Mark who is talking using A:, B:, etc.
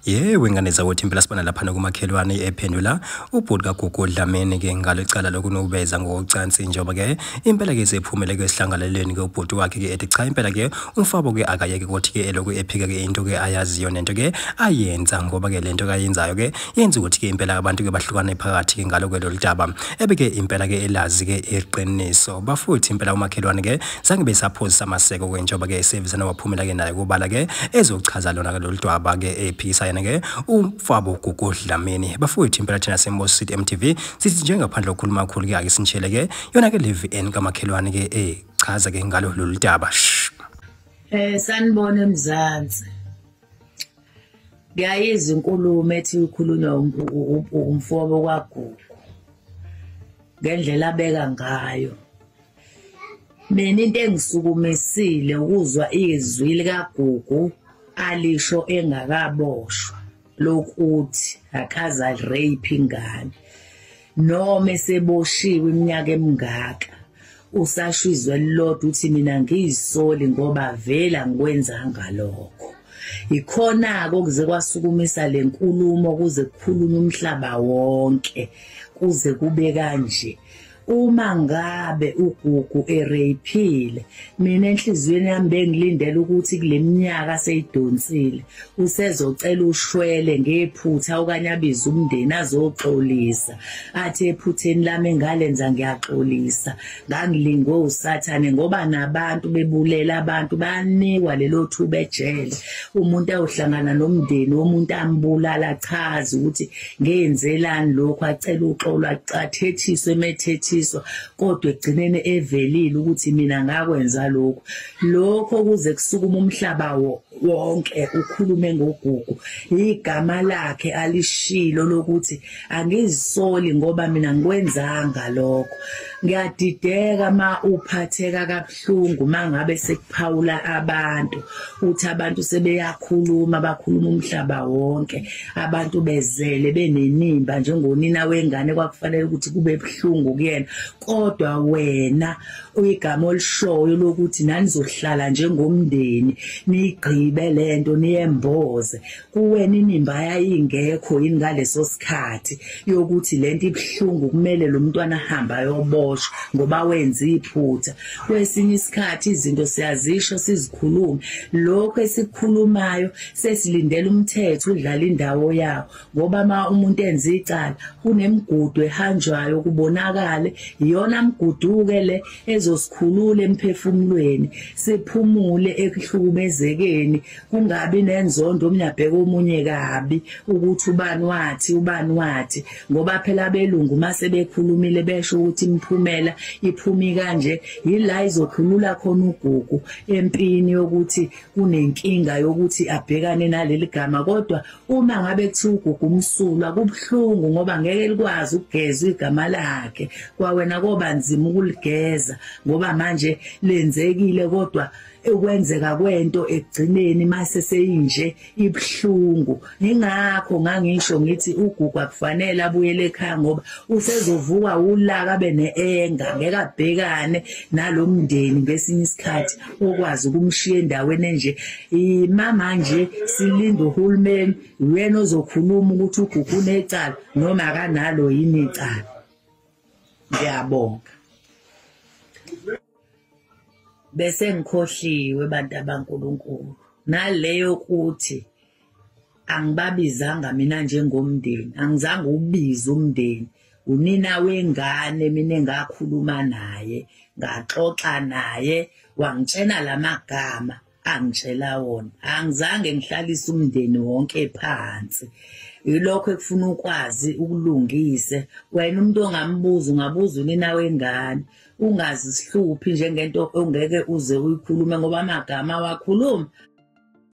A: Yewe ngane zakwethu impela sibona laphana kumakhelwane ephendula ubhuti kaGugu Dlamini ke ngalo icala lokunukubeza ngokocansi, njengoba ke impela ke sephumele ke esihlangalaleni ke ubhuti wakhe ke ethi cha impela ke umfabo ke akayeke ukuthi ke elokhu ephika ke into ke ayaziyo nento ke ayenza, ngoba ke lento kayenzayo ke yenza ukuthi ke impela abantu ke bahlukane phakathi ke ngalo ke lolu daba ebeke impela ke elazi ke iqiniso. Bafuthi impela umakhelwane ke zange besaphozisa amaseko ke njengoba ke esevizana waphumela ke naye kubala ke ezochaza lona ke lolu daba ke ephikisa ke umfabo Gugu Dlamini. Bafowethu impela thina seMbosso City MTV sithi njengaphandle kokukhuluma kakhulu ke ake sinitshele ke yona ke le VN kamakhelwane ke echaza ke ngalo lolu daba.
B: Sanibona eMzansi. Ngiyayizwa inkulumo ethi ikhulunywa umfowabo kwaGugu ngendlela abeka ngayo. Mina into engisukumisile ukuzwa izwi likaGugu alisho engakaboshwa lokuthi akaza rape ingane, noma eseboshiwe iminyaka emingaka usashizwe lodwa uthi mina ngiyisoli ngoba vela ngikwenzanga lokho. Ikhona okuze kwasukumisa lenkulumo kuze kukhulunywe umhlaba wonke kuze kube kanje. Uma ngabe uGugu ereyphile, mina enhliziyweni yami bengilindele ukuthi kule minyaka seyidonsile usezocela ushwele ngephutha okanye abize umndeni azoxolisa, athi ephutheni lami engalenza ngiyaxolisa, ngangilingwe uSathane. Ngoba nabantu bebulela abantu bayanikwa lelo thuba ejele, umuntu ayohlangana nomndeni womuntu ambulala achaze ukuthi ngenzelani lokho, acela uxolo, athethiswe emethethiswa, kodwa ekugcineni evelile ukuthi mina ngakwenza lokho. Lokho kuze kusukuma umhlaba wonke ukhulume ngoGugu, igama lakhe alishilo lokuthi angizisoli ngoba mina ngikwenzanga lokho. Ngiyadideka ma uphatheka kabuhlungu mangabe sekuphawula abantu, uthi abantu sebeyakhuluma bakhuluma umhlaba wonke, abantu bezele benenimba njengonina wengane kwakufanele ukuthi kube buhlungu kuyena, kodwa wena uyigama olishoyo lokuthi nanizohlala njengomndeni niyigqibe lento niyemboze. Kuwena inimba yayingekho yini ngaleso sikhathi yokuthi lento ibuhlungu kumele lo mntwana ahamba ayoboshwa ngoba wenza iphutha? Kwesinye isikhathi izinto siyazisho sizikhulume, lokho esikhulumayo sesilindela umthetho udlala indawo yawo, ngoba ma umuntu enza icala kunemigudu ehanjwayo kubonakale, iyona mgudu-ke le ezosikhulula emphefumulweni siphumule ekuhlukumezekeni, kungabi nenzondo omunye abheke omunye kabi ukuthi ubani wathi ubani wathi, ngoba phela abelungu mase bekhulumile besho ukuthi imiphumela iphumi kanje, yila izokhulula khona uGugu empini yokuthi kunenkinga yokuthi abhekane naleli gama. Kodwa uma ngabe kuthiwa uGugu umsulwa kubuhlungu ngoba ngeke likwazi ukugeza igama lakhe, kwawena koba nzima ukuligeza ngoba manje lenzekile, kodwa ukwenzeka kwento ekugcineni mase seyinje ibuhlungu. Ingakho ngangisho ngithi uGugu akufanele abuyele ekhaya ngoba usezovuka ulaka abe neenga, ngeke abhekane nalomndeni ngesinye isikhathi okwazi ukumshiya endaweni enje. Imama nje silinda uhulumeni uyena ozokhuluma ukuthi uGugu unecala noma akanalo yini icala. Ngiyabonga. Bese ngikhohliwe bantu abankulunkulu naleyo kuthi angibabizanga mina njengomndeni, angizange ubize umndeni, unina wengane mina engakhuluma naye ngaxoxa naye wangitshena lamagama angitshela wona, angizange ngihlalise umndeni wonke phansi. Yilokho ekufuna ukwazi ukulungise wena umuntu ongambuza, ungabuza unina wengane, ungazi sihluphi njengento ongeke uze uyikhulume ngoba amagama wakhuluma.